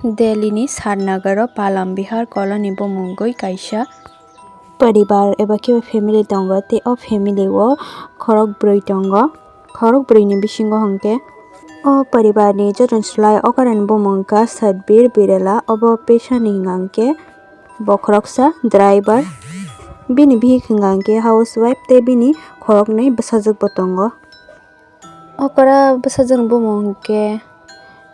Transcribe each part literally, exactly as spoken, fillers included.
Delhi ni Sar Nagar o Palam Vihar colony bumungwi kaisa poribar eba khe family tongo, tei o family o khorok bwrwi tongo. Khorok bwrwi ni bisingo hwnkhe o poribar ni joto ni slai okra ni bumung wngkha Satbir Birela, obo pesa ni hwnka hwnkhe bo khoroksa driver. Bini bihik hwnka hwnkhe housewife tei bini khoroknwi bwsajwk bo tongo. Okra bwsajwk ni bumung hwnkhe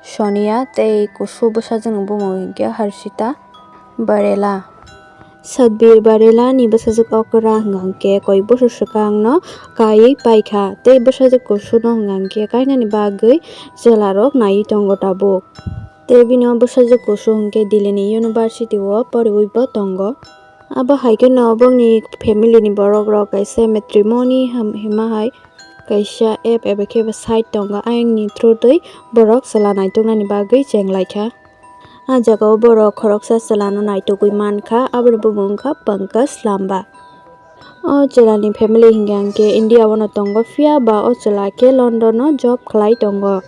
Sonia tei kusu bwsajwk ni bumung hwnkhe Harshita Barela. Satbir Barela ni bwsajwk okra hwnka hwnkhe koi bosor swkang no kaiwi paikha tei bwsajwk kusu no hwnka hwnkhe kainani bagwi chwla rok naiwi tongo tabuk. Tei bini o bwsajwk kusu hwnkhe Delhi ni university o poriwi bo tongo. Abo hai khe no bongni family ni borok rok kaisa matrimony ham-, hima hai kaisa app eba khe bo site tongo, ayang ni through twi borok chwla naitok nani bagwi cheng lai kha. Ah jaga o borok khoroksa chwla no naitogwi man kha, aboni bumung wngkha Pankaj Lamba. O chwla ni family hingka hingke India o no tongo, phiya ba o chwla khe London o job khlai tongo.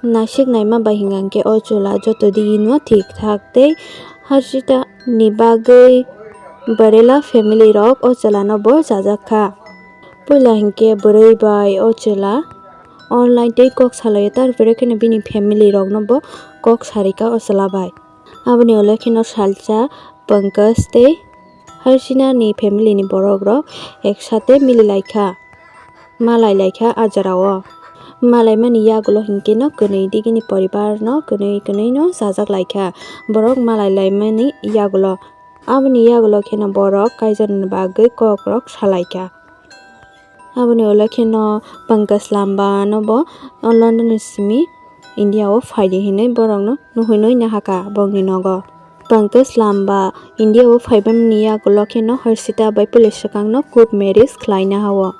Naisik naima bai hingka hingke o chwla joto digi no thik thak tei Harshita ni bagwi Barela family rok o chwla no bo chajak kha. Puila hingke bwrwi bai o chwla online tei kok salaio, tarpore kheno bini family rok no bo kok sarika o chwla bai. Aboni ulo kheno salsa Pankaj tei Harsina ni family ni borok rok ek sate mili lai kha, malai lai kha a jora o. Malai mani yagulo hinkhe no kwnwi digini poribar no kwnwi kwnwi no chajak lai kha borok malai lai mani yagulo. Aboni yagulo kheno borok kaijaknani bagwi kok rok salai kha. Aboni ulo kheno Pankaj Lamba no bo o London ni simi India o phaidi hinwi borok no nuhwi nwi nahaka bongni nogo. Pankaj Lamba India o phaibamni yagulo kheno Harshita bai police swkang no court marriage khlaina hao.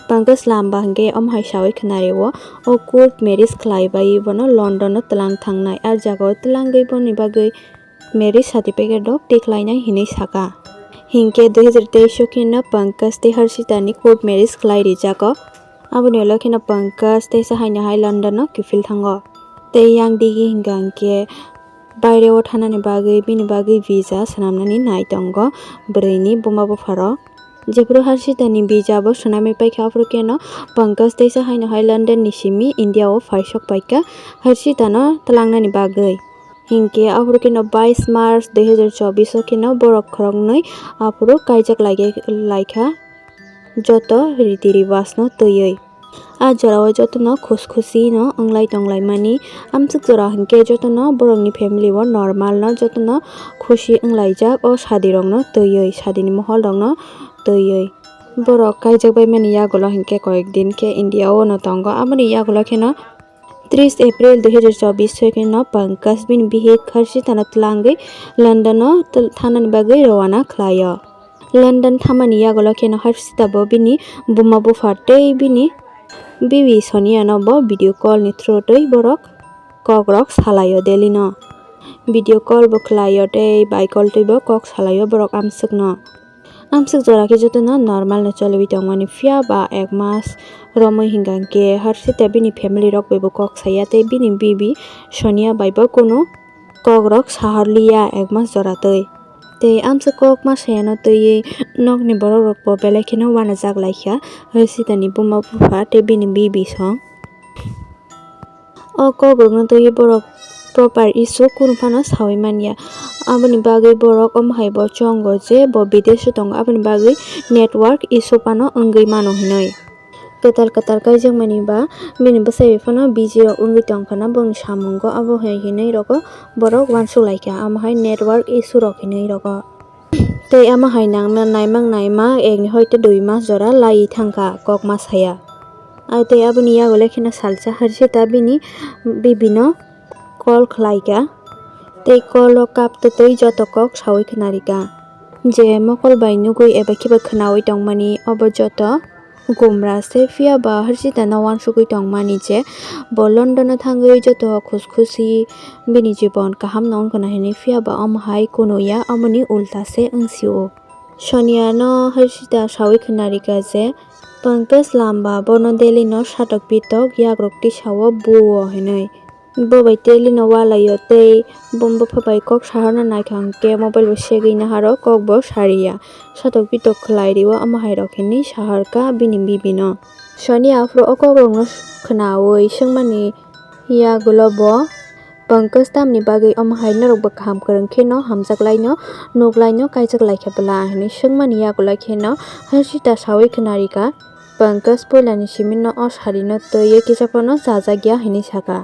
Pankaj Lamba hingke omo hai sawi khwnari o, o court marriage khlai bai bono London o twlang thangnai, a jaga o twlangwi boni bagwi marriage certificate rok tikhlainai hinwi saka. Hinkhe dui hazar teis o kheno Pankaj tei Harshita ni court marriage khlai rijago. Aboni ulo kheno Pankaj teisa haino hai London o kiphil thango. Tei yang digi hingka hingke baire o thanani bagwi bini bagwi visa swnamnani nai tongo bwrwi ni buma bupha rok. Jephuru Harshita ni visa bo swnamwi paikha, aphuru kheno Pankaj teisa haino hai London ni simi India o phaisok paikha Harshita no twlangnani bagwi. Hinkhe aphuru kheno bais March dui hazar chobbish o kheno borok khoroknwi aphuru kaijak lai-, laikha joto riti ribas no twiwi. A jora o joto no khus khusi no wnglai tong lai mani. Amswk jora hinkhe joto no borok ni family o normal no joto no khusi wnglaijak o sadi rok no twiwi, sadi ni mohol rok no twiwi. Borok kaijak bai mani yagulo hinkhe koyek din khe India o no tongo. Aboni yagulo kheno tris April dui hazar chobbish o kheno Pankaj bini bihik Harshita no twlangwi London o tw-, thanani bagwi rowana khlaio. London thamani yagulo kheno Harshita bo bini buma bupha tei bini bibi Sonia no bo video call ni through twi borok kok rok salaio Delhi no. Video call bo khlaio tei by call twi bo kok salaio borok amswk no. Amswk jora khe jotono normal no choliwi tongmani, phiya ba ek mas romwi hingka hingke Harshita bini family rok bai bo kok saya tei bini bibi Sonia bai bo kunu kok rok sahorliya ek mas jora twi. Tei amswk kok ma sayano twiwi nokni borok rok bo belai kheno uanajak laikha Harshita ni buma bupha tei bini bibi song. O kok rokno twiwi borok proper issue kunu phano sawi manya. Aboni bagwi borok omo hai bo chongo je bo bidesh o tongo, aboni bagwi network issue phano wngwi mano hinwi. Kwtal kwtal kaijakmani ba bini bwsai bai phano busy rok wngwi tongkha na bongni samungo, abo hai hinwi rogo borok uansuk laikha, amo hai network issue rok hinwi rogo. Tei amo hai nangna naimang naima ekni hoite dui mas jora laiwi thangkha kok ma saya. Ai tei aboni yago le kheno salsa Harshita bini bibino call khlaikha. Tei call o kap twtwi joto kok sawi khwnarikha. Je mokol bai nugwi eba khiba khwnawi tongmani obo joto gumra se, phiya ba Harshita no uansugwi tongmani je bo London o thangwi joto khus khusi bini jibon kaham no wngkha na hinwi, phiya ba omo hai kunu ya, omoni ulta se wngsio. Sonia no Harshita sawi khwnarikha je Pankaj Lamba bono Delhi no satok pitok yagrok tisao buo hinwi. Bo bai tei Lino walaio tei bo bupha bai kok sahorna naikha hwnkhe mobile bo segwi naharo, kok bo sariya. Satok pitok khlai rio, omo hai rok hinwi saharkha bini bibino. Sonia aphuru o kokrokno khnaui swngmani yagulo bo Pankaj tamni bagwi omo hai norokbo kaham kwrwng kheno hamjaklaino, nuklaino, kaichak laikha bwla hinwi swngmani yagulo kheno Harshita saui khwnarikha. Pankaj puilani simino o sarino twiwi kisa phano chajakya hinwi saka.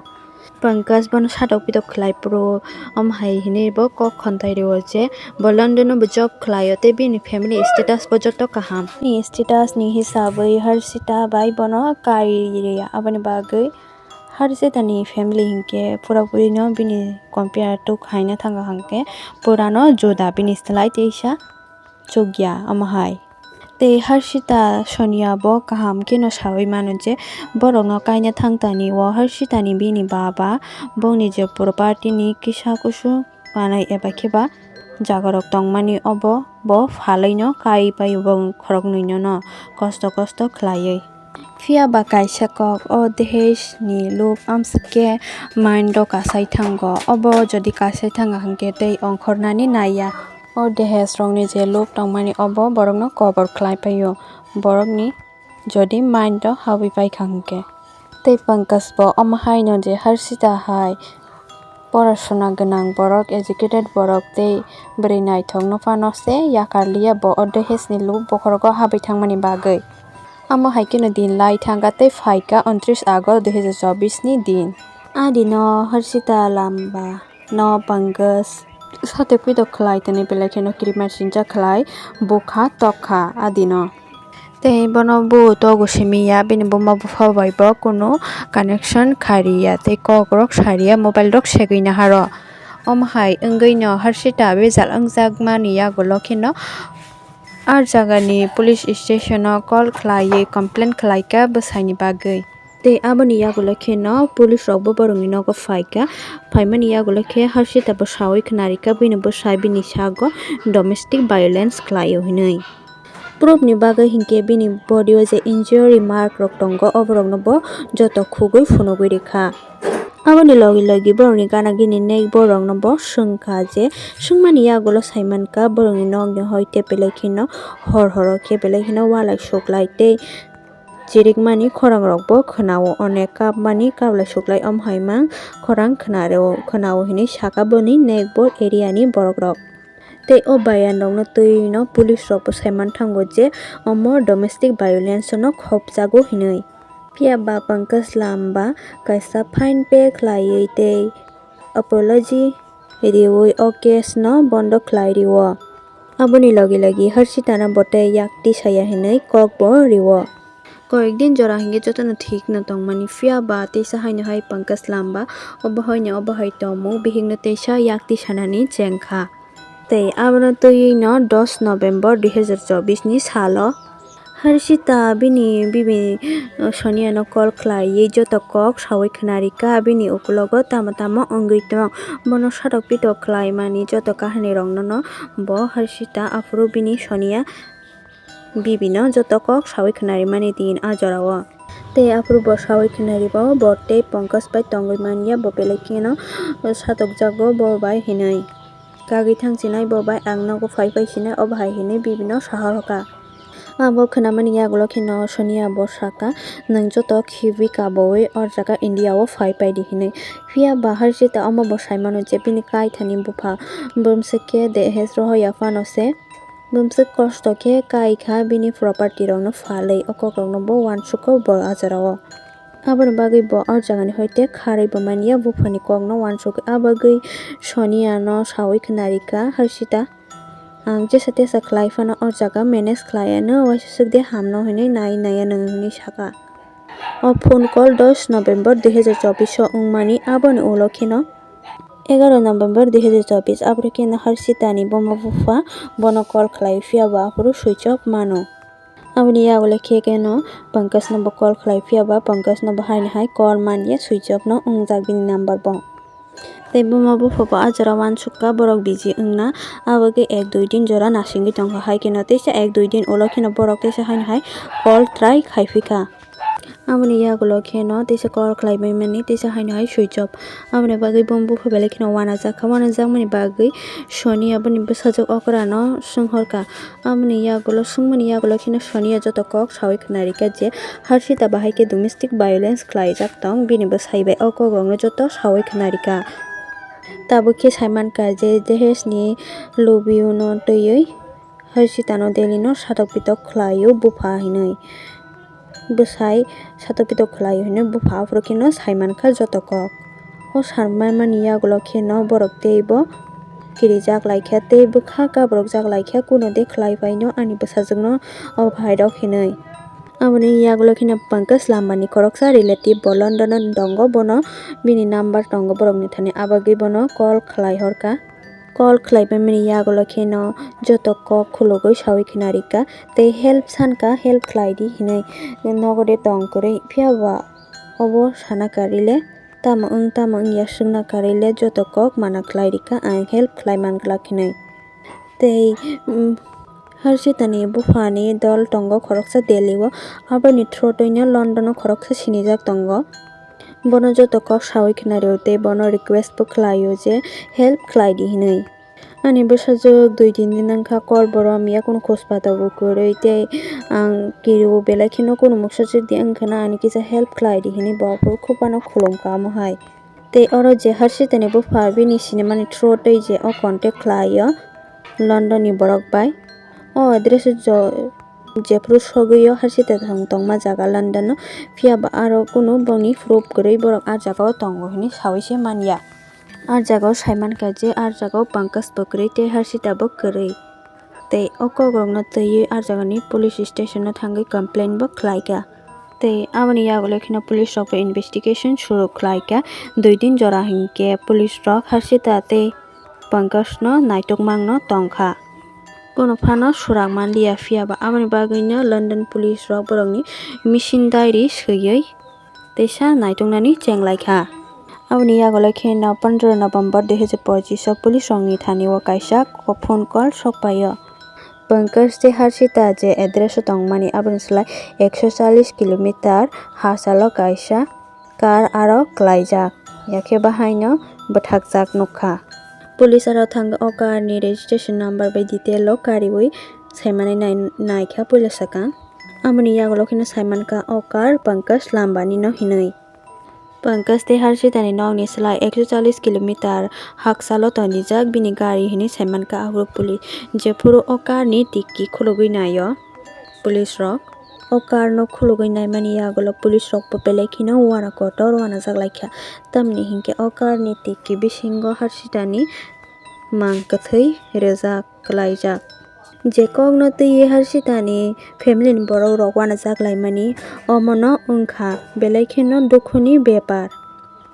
Pankaj bono satok pitok khlai phuru omo hai hinwi bo kok khonthai rio je bo London o bo job khlaio tei bini family status bo joto kaham. Bini status ni hisabwi Harshita bai bono kai ria, aboni bagwi Harshita ni family hinkhe pura puri no bini compare to khaina thanga hinkhe pura no juda bini slai teisa chukya omo hai. Tei Harshita Sonia bo kaham kheno saui mano je borokno kaina thangtani o Harshita ni bini baba bongni je property ni kisa kusu manai eba khe ba jaga rok tongmani obo bo phalwi no kai pai bo khoroknwi no kosto kosto khlaiwi. Phiya ba kaisa kok o Dhesh ni look amswk khe mind o kasai thango. Obo jodi kasai thanga hinkhe tei ongkhornani naiya. O Dhesh rokni je look tongmani obo borokno kobor khlai paio. Borokni jodi mind o habwi paikha hinkhe. Tei Pankaj bo omo haino je Harshita hai porasona gwnang borok, educated borok tei bwrwi naithokno phano se yakarliya bo o Dhesh ni look bokhorogo habwi thangmani bagwi. Amo hai kheno din lai thangkha tei phaikha untris August dui hazar chobbish ni din. A dino Harshita lamba no Pankaj satok pitok khlai tini belai kheno kirima sincha khlai bukha tokha a dino. Tei bono bo togo simi ya, bini buma bupha bai bo kunu connection khai ri ya tei kok rok sai ri ya, mobile rok segwi naharo. Omo hai wngwi no Harshita bejal wngjak mani yagulo kheno a jaga ni police station o call khlaiwi complain khlaikha bwsai ni bagwi. Tei aboni yagulo kheno police rok bo borokni nogo phaikha. Phaimani yagulo khe Harshita bo saui khwnarikha, bini bwsai bini sago domestic violence khlaio hinwi. Proof ni bagwi hinkhe bini body o je injury mark rok tongo, oborokno bo joto khugwi phunugwi rikha. Aboni logi logi borokni gana gini neighbor rokno bo swngkha je swngmani yagulo saimankha borokni nokni hoi tei belai kheno hor horo khe belai kheno walai suklai tei chirikmani khorang rokbo khwnao, onek kapmani kablai suklai om hai mang khorang khwnao hinwi saka boni neighbor area ni borok rok. Tei o bayan rokno twi no police rok bo saiman thango je omo domestic violence no khopjago hinwi. Phiya ba Pankaj Lamba kaisa fine pay khlaiwi tei apology riwi o case no bondo khlai rio. Aboni logi logi Harshita no bo tei yak tisaya hinwi kok bo rio. Koyek din jora hinkhe jotono thik no tongmani, phiya ba teisa haino hai Pankaj Lamba obo haino obo hai tongmung bihik no teisa yak tisanani chengkha. Tei abono twiwi no dos November dui hazar chobbish ni salo Harshita bini bibi, uh, Sonia no call khlaiwi joto kok saui khwnarikha. Bini ukulogo tamo tamo wngwi tong, bono satok pitok khlaimani joto kahani rokno no bo Harshita aphuru bini Sonia bibi no joto kok saui khwnari mani din a jora o. Tei aphuru bo saui khwnari bo, bo tei Pankaj bai tongwi manya, bo belai kheno satokjago bo bai hinwi. Kagwi thangchinai bo bai ang nogo phai phai sinai, obo hai hinwi bibi no saharokha. Abo khwnamani yagulo kheno Sonia bo saka, "Nwng joto khibi kabowi o jaga India o phai pai di," hinwi. Phiya ba Harshita omo bo saimano je bini kaithani bupha bumswk khe dehes rohoya phano se. Bumswk kosto khe kai kha bini property rokno phalwi, o kok rokno bo uansukha bo a jora o. Aboni bagwi bo o jagani hoite kharwi bo manya, buphani kokno uansukha. A bagwi Sonia no saui khwnarikha Harshita, "Ang jesa tesa khlai phano o jaga manage khlai anw, waisa swk de hamno hinwi nai nai anw," hinwi saka. O phone call dos November dui hazar chobbish o wngmani, aboni ulo kheno egaro November dui hazar chobbish, aboni kheno Harshita ni buma bupha bono call khlai, phiya bo aphuru switch off mano. Aboni yagulo khe kheno Pankaj no bo call khlai, phiya ba Pankaj no bo haino hai call manya, switch off no wngjak bini number bo. Tei buma bupha bo a jora uansukha borok busy wngna, abo khe ek dui din jora nasingwi tongkha, hai kheno teisa ek dui din ulo kheno borok teisa haino hai call try khai phikha. Aboni yagulo kheno teisa call khlaibaimani, teisa haino hai switch off. Aboni bagwi bo bupha belai kheno uanajakha, uanajakmani bagwi Sonia boni bwsajwk okrano swnghorkha. Aboni yagulo, swngmani yagulo kheno Sonia joto kok sawi khwnarikha je Harshita bahai khe domestic violence khlaijak tong, bini bwsai bai o kokrokno joto sawi khwnarikha. Tabuk khe saimankha je Dehejni lobbyno twiwi Harshitano Delhino satok pitok khlaio bupha hinwi. Bwsai satok pitok khlaio hinwi bupha aphuru kheno saimankha joto kok. O sanmani yagulo kheno borok teibo kirijak laikha tei bwkha kabrokjak laikha, kuno de khlai phaino ani bwsajwkno o bhairok hinwi. Aboni yagulo kheno Pankaj Lambani khoroksa relative bo London o tongo, bono bini number tongo borokni thani, abagwi bono call khlai horkha. Call khlaibaimani yagulo kheno joto kok khulugwi sawi khwnarikha tei help sankha, help khlaidi hinwi. Nogo de tong kwrwi, phiyaba obo sana karwi le tamo wng tamo wngya swngna karwi le joto kok mana khlairikha, ang help khlai manglak hinwi. Tei, um, Harshitani buphani dol tongo khoroksa Delhi o, aboni through twino London o khoroksa sinijak tongo. Bono joto kok sawi khwnario tei bono request bo khlaio je help khlaidi hinwi. Ani bwsajwk dui tin din wngkha call borom ya kunu khospa tabuk kwrwi tei ang kirio belai kheno kunu muksa chwkdi wngkhana ani kisa help khlaidi hinwi bo aphuru khopano khulumkha omo hai. Tei oro je Harshitani bupha bini sinimani through tei je o contact khlaio London ni borok bai. O address o jo-, jephuru sogwi o Harshita thang tongma jaga London o, phiya ba aro kunu bongni proof kwrwi borok a jaga o tongo hinwi sawi se manya. A jaga o saimankha je a jaga o Pankaj bo kwrwi tei Harshita bo kwrwi. Tei o kokrokno twiwi a jagani police station o thangwi complain bo khlaikha. Tei aboni yagulo kheno police rok bo investigation suru khlaikha. Dui din jora hinkhe police rok Harshita tei Pankaj no naitukmangno tongkha. Bono phano surak manliya, phiya ba aboni bagwino London police rok borokni missing diary swiwi teisa naituknani chenglaikha. Aboni yagulo kheno pondro November dui hazar pochis o police rokni thani o kaisa phone call sokpaio. Pankaj tei Harshita je address o tongmani aboni slai ekso challis kilometer ha salo kaisa car aro klaijak, yakhe bahaino bwthakjak nukha. Police aro thangwi o car ni registration number bai detail o kariwi saimani nai-, naikha puila swkang. Aboni yagulo kheno saimankha o car Pankaj Lambani no hinwi. Pankaj tei Harshita ni nokni slai ekso challis kilometer haksalo tonjijak bini gari hinwi saimankha aphuru police. Jephuru o car ni tikki khulugwi naio police rok. O car no khulugwi naimani yagulo police rok bo belai kheno uana kotor uanajak laikha. Tamni hinkhe o car ni tikki bisingo Harshita ni mang kwthwi rwjak, klaijak. Je kokno twiwi Harshita ni family ni borok rok uanajak laimani omono wngkha belai kheno dukhuni bepar.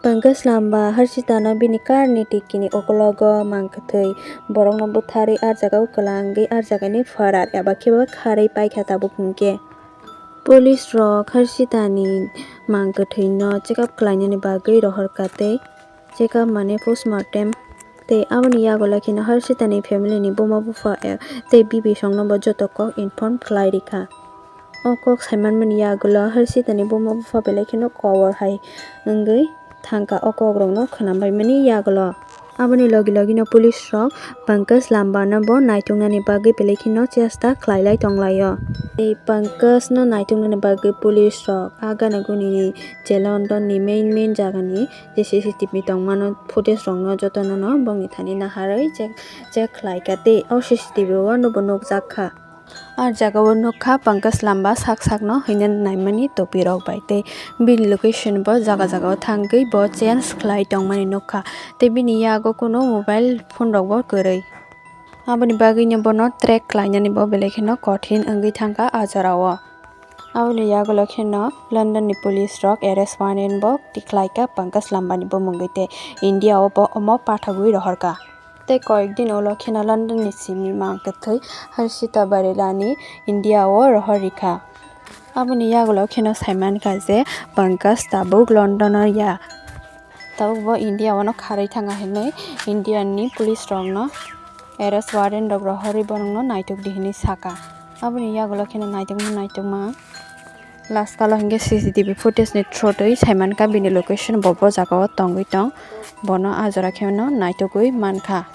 Pankaj Lamba Harshita no bini car ni tikki ni ukologo mang kwthwi borokno butharwi a jaga o kwlangwi a jaga ni pharar eba khe bo kharwi paikha tabuk hinkhe. Police rok Harshita ni mang kwthwi no check up khlainani bagwi rohorkha tei check up mane postmortem. Tei aboni yagulo kheno Harshita ni family ni buma bupha, eh, tei bibi song no bo joto kok inform khlai rikha. O kok saimanmani yagulo Harshita ni buma bupha belai kheno kobor hai wngwi thangkha o kokrokno khwnambaimani yagulo. Aboni logi logino police rok Pankaj Lamba no bo naituknani bagwi belai kheno chesta khlailai tonglaio. Tei Pankaj no naituknani bagwi police rok a gana guni ni je London ni main main jagani je C C T V tongmano footage rokno jotono no bongni thani naharwi check, check khlaikha tei o C C T V o no bo nukjakha. A jaga o nukha Pankaj Lamba sak sak no hwnwi naimani topi rok bai tei bini location bo jaga jaga o thangwi bo change khlai tongmani nukha tei bini yago kunu mobile phone rok bo kwrwi. Aboni bagwi no bono track khlainani bo belai kheno kothin wngwi thangkha a jora o. Aboni yagulo kheno London ni police rok arrest warrant bo tikhlaikha Pankaj Lamba ni bumungwi tei India o bo omo pathogwi rohorkha. Tei koyek din ulo kheno London ni simi mang kwthwi Harshita Barela ni India o rohor rikha. Aboni yagulo kheno saimankha je Pankaj tabuk London o ya. Tabuk bo India o no kharwi thanga hinwi India ni police rok no arrest warrant rok rohorwi borok no naituk di hinwi saka. Aboni yagulo kheno naitukma naitukma Last kalo hingke C C T V footage ni through twi saimankha bini location bo bo jaga o tongwi tong, bono a jora kheno naitugwi mankha.